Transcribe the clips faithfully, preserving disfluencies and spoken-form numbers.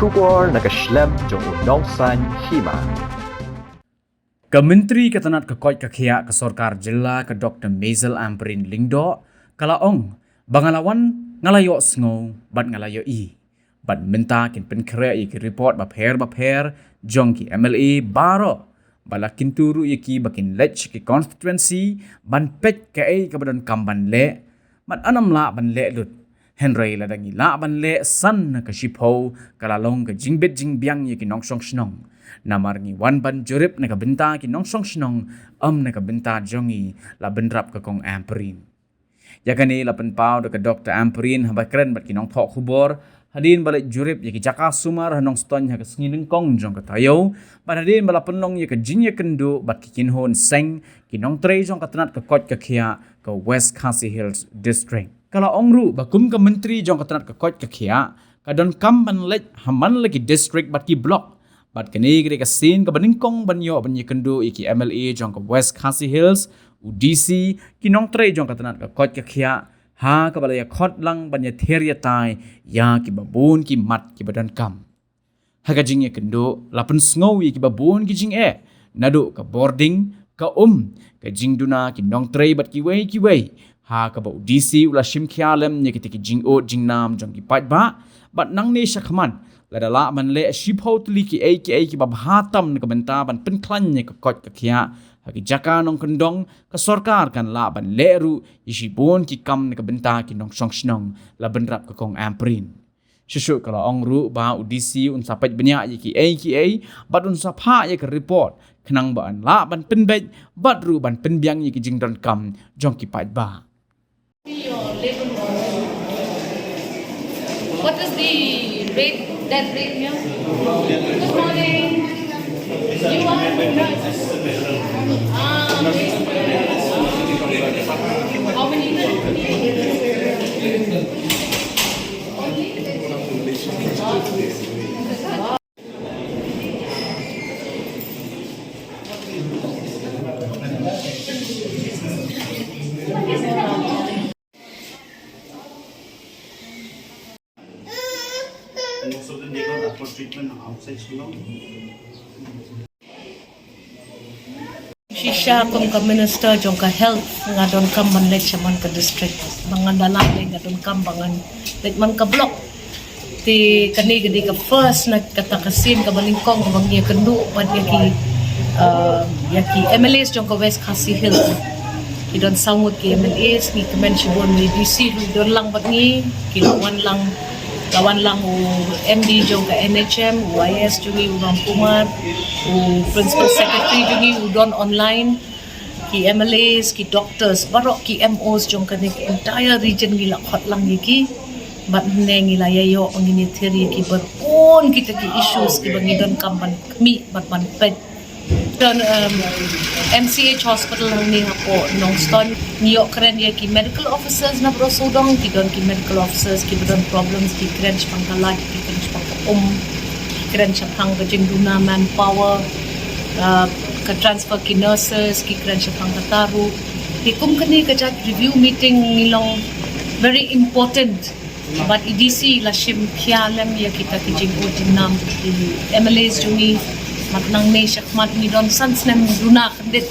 Khubor na ka shlem jong u Nongsaiñ Hima. Ka Myntri ka tnat ka koit ka khiah ka sorkar jylla ka Doktor Maisel Ampareen Lyngdoh ka la ong ba nga la wan, nga la ïohsngew bad nga la ïohi. Bad mynta kin pynkhreh ïa ki report bapher bapher jong ki M L A baroh, ba la kyntu ruh ïa ki ba kin leit sha ki constituency ban peit kaei kaba donkam ban leh. Bad ym lah ban leh lut. Hynrei lada ngi lah ban leh san na ka shiphew, ka la long ka jingbit jingbiang ïa ki nongshong shnong. Namar ngi wan ban jurip na ka bynta ki nongshong shnong, ym na ka bynta jong ngi, la bynrap ka Kong Ampareen. Ïa kane la pynpaw da ka Doktor Ampareen haba kren bad ki nongthoh khubor hadien ba leit jurip ïa ki jaka sumar ha Nongstoiñ ha ka sngi nyngkong jong ka taïew, bad hadien ba la pynlong ïa ka jingïakynduh bad ki kynhun seng ki nongtrei jong ka tnat ka koit ka khiah ka West Khasi Hills District. Ka la ong ruh ba kum ka Myntri jong ka tnat ka koit ka khiah, ka donkam ban leit ha man la ki district bad ki block. Bad kane ka dei ka sien kaba nyngkong ban ïoh ban ïakynduh ïa ki M L A jong ka West Khasi Hills, u D C, ki nongtrei jong ka tnat ka koit ka khiah, ha kaba la ïakhot lang ban ïathir ïatai ïa kiba bun ki mat kiba donkam. Ha ka jingïakynduh la pynsngew ïa kiba bun ki jingeh, naduh ka bording, ka um, ka jingduna ki nongtrei bad kiwei kiwei. Ha kaba u D C u la shim khia lem ïa kita ki jingud jingnam jong ki paidbah, bad nangne shakhmat, lada lah ban leh shiphew tylli kiei kiei kiba bha tam na ka bynta ban pynkhlaiñ ïa ka koit ka khiah ha ki jaka nongkyndong, ka sorkar kan lah ban leh ruh ïa shibun ki kam na ka bynta ki nongshong shnong, la bynrap ka Kong Ampareen. Shuh shuh ka la ong ruh ba u D C un sa peit bniah ïa kiei kiei, bad un sa phah ïa ka report, khnang ba yn lah ban pynbeit, bad ruh ban pynbiang ïa ki jingdonkam jong ki paidbah. What is the rate, that rate here? Good morning. You are nurse. Ah, okay. How many? Most of them, they got afford treatment outside Shillong. Shisha kum ka minister jong ka health, nga donkam ban leit sha man ka district. Ba ngan da lah leh, nga donkam ba ngan leit man ka block. Te kane ka dei ka first na kata ka sien kaba nyngkong kaba ngi ïakynduh bad ïa ki, uh, ïa ki M L As jong ka West Khasi Hills. Ki don saw ngut ki M L As, ngi kmen shibun, ngi D C ruh don lang bad ngi, ki la wan lang, la wan lang u M D jong ka N H M, u I S jong ngi u Ram Kumar, u Principal Secretary jong ngi u don online, ki M L As, ki doctors, baroh ki M Os jong kane ka entire region ngi la khot lang ïa ki. Bad ne ngi la ïa ïoh ba ngin ïathir ïa ki bun kita ki issues kiba ngi donkam ban khmih bad ban peit. Don, um, M C H hospital hangne hapoh Nongstoiñ, ngi ïoh kren ïa ki medical officers na baroh sawdong, ki don ki medical officers kiba don problems, ki kren shaphang ka light, ki kren shaphang ka um, ki kren shaphang ka jingduna manpower, uh, ka transfer ki nurses, ki kren shaphang kata ruh. Te kum kane ka jait review meeting ngi long very important. Bad i D C la shim khia lem ïa kita ki jingud jingnam ki M L As jong ngi. Bad nangne shakhmat ngi don san snem duna khyndiat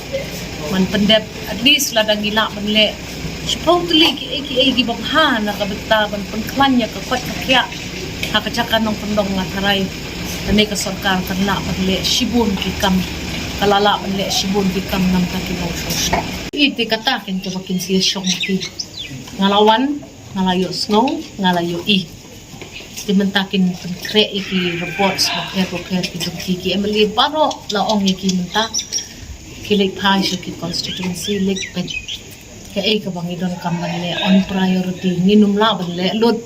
ban pyndep, at least lada ngi lah ban leh shiphew tylli kiei kiei kiba bha na ka bynta ban pynkhlaiñ ïa ka koit ka khiah ha ka jaka nongkyndong, nga tharai kane ka sorkar kan lah ban leh shibun ki kam, ka la lah ban leh shibun ki kam na ka bynta ki nongshong shnong. Ite kata kin, kaba kin sa ïashong ki. Nga la wan, nga la ïohsngew, nga la ïohi. Te mynta kin pynkhreh ïa ki reports bapher bapher ki jong ki, ki M L A baroh la ong ïa ki mynta. Ki leit phai sha ki constituency, leit peit kaei kaba ngi donkam ban leh on priority, ngin ym lah ban leh lut.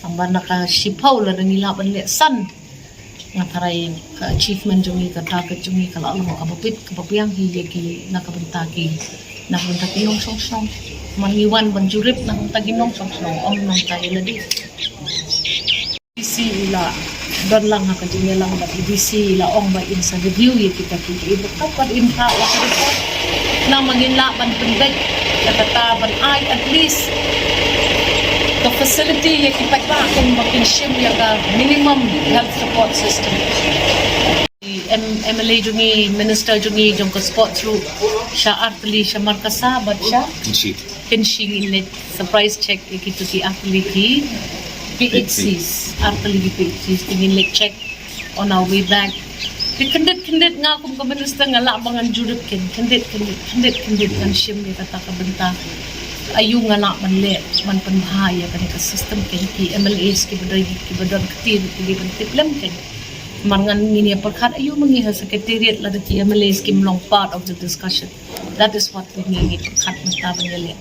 Tangba na ka shiphew lada ngi lah ban leh san, nga tharai ka achievement jong ngi, ka target jong ngi ka la long kaba bit kaba biang hi ïa ki, na ka bynta ki, na ka bynta ki nongshong shnong. Namar ngi wan ban jurip na ka bynta ki nongshong shnong, ym na ka bynta ïa lade. D C i la don lang ha ka jingïalang bad i D C i la ong ba in sa review ïa kita ki, ki bynta bad in phah ïa ka report. Namar ngin lah ban pynbeit ïa kata, ban ai at least ka Facility ïa ki paidbah kumba kin shim ïa ka minimum health support system. M-, MLA jong ngi, minister jong ngi jong ka sports ruh sha artylli sha Markasa bad sha Kynshi. Kynshi ngin leit surprise check ïa kito ki artylli ki PHCs, artylli ki PHCs te ngin leit check on our way back. Te khyndiat khyndiat nga kum ka minister nga lah ba ngan jurip kin, khyndiat khyndiat, khyndiat khyndiat ngan shim ïa kata ka bynta. Aïu nga lah ban leh, ban pynbha ïa kane ka system kin, ki MLAs kiba don, kiba don kti ruh ki dei ban tip lem kin. Namar ngan, ngin ïa pyrkhat aïu ma ngi ha secretariat lada ki MLAs kim long part of the discussion. That is what we need, pyrkhat mynta ban ïa leh.